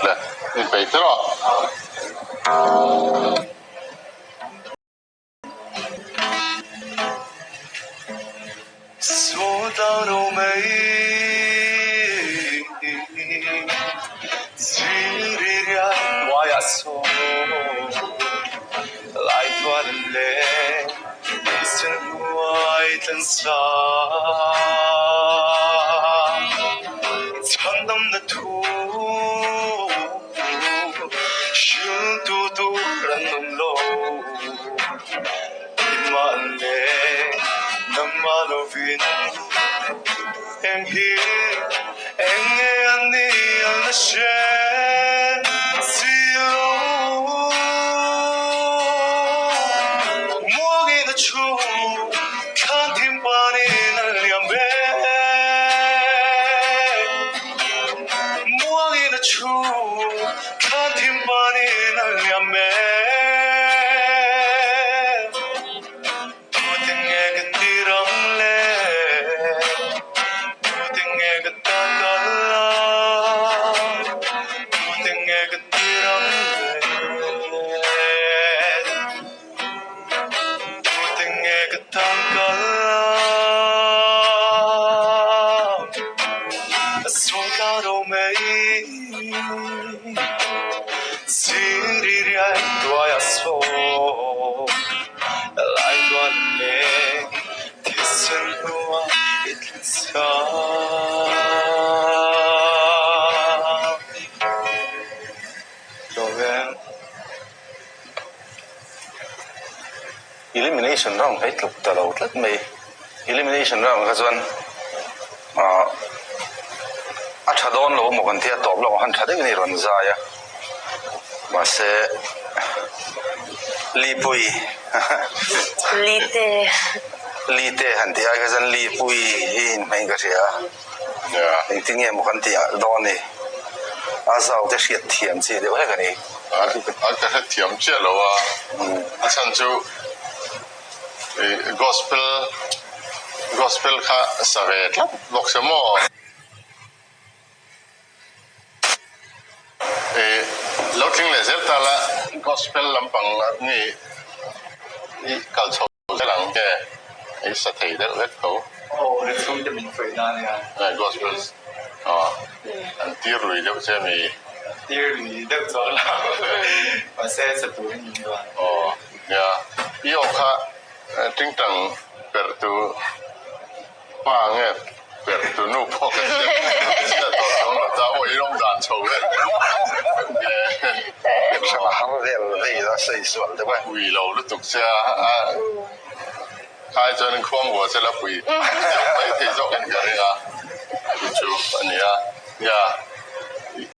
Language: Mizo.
Le, inpeih te rawh. Elimination round kha i tluk ta lo tlat mai. Elimination round kha chuan ah a tha dawn lo maw kan tia tawp lawk ang khan tha deuhin a ni rawn zai a. Mahse Lipui Lite Lite han tih ai kha chuan Lipui hi inhmeh ka hria a. Engtin nge maw kan tih dawn ni? A zau te hriat thiam chi deuh hlek a ni. A ka hrethiam chiah lo a, a chhan chu gospel gospel kha sa ve tlat bawk se maw? Lo tling leh zel ta la, gospel lampang nge i kal chho zel ang nge i sa thei deuh vek tho. Aw ri chhung te min sawi na ania. Gospel an tir lui deuh che mi? Tir lui deuh chuang lo mahse sa turin min ruat. Aw nia i aw kha tingtang perh tu Pa nge perh tu nu pawh ka hriat tawh chuang lo ta aw i rawng dan chho vel nge Hrang har vel vei la sawi sual deuh e. Ui lo lutuk che a khai chuan khuang vua che la pui deuh mai thei zawk in ka ring a chu chu a nia nia.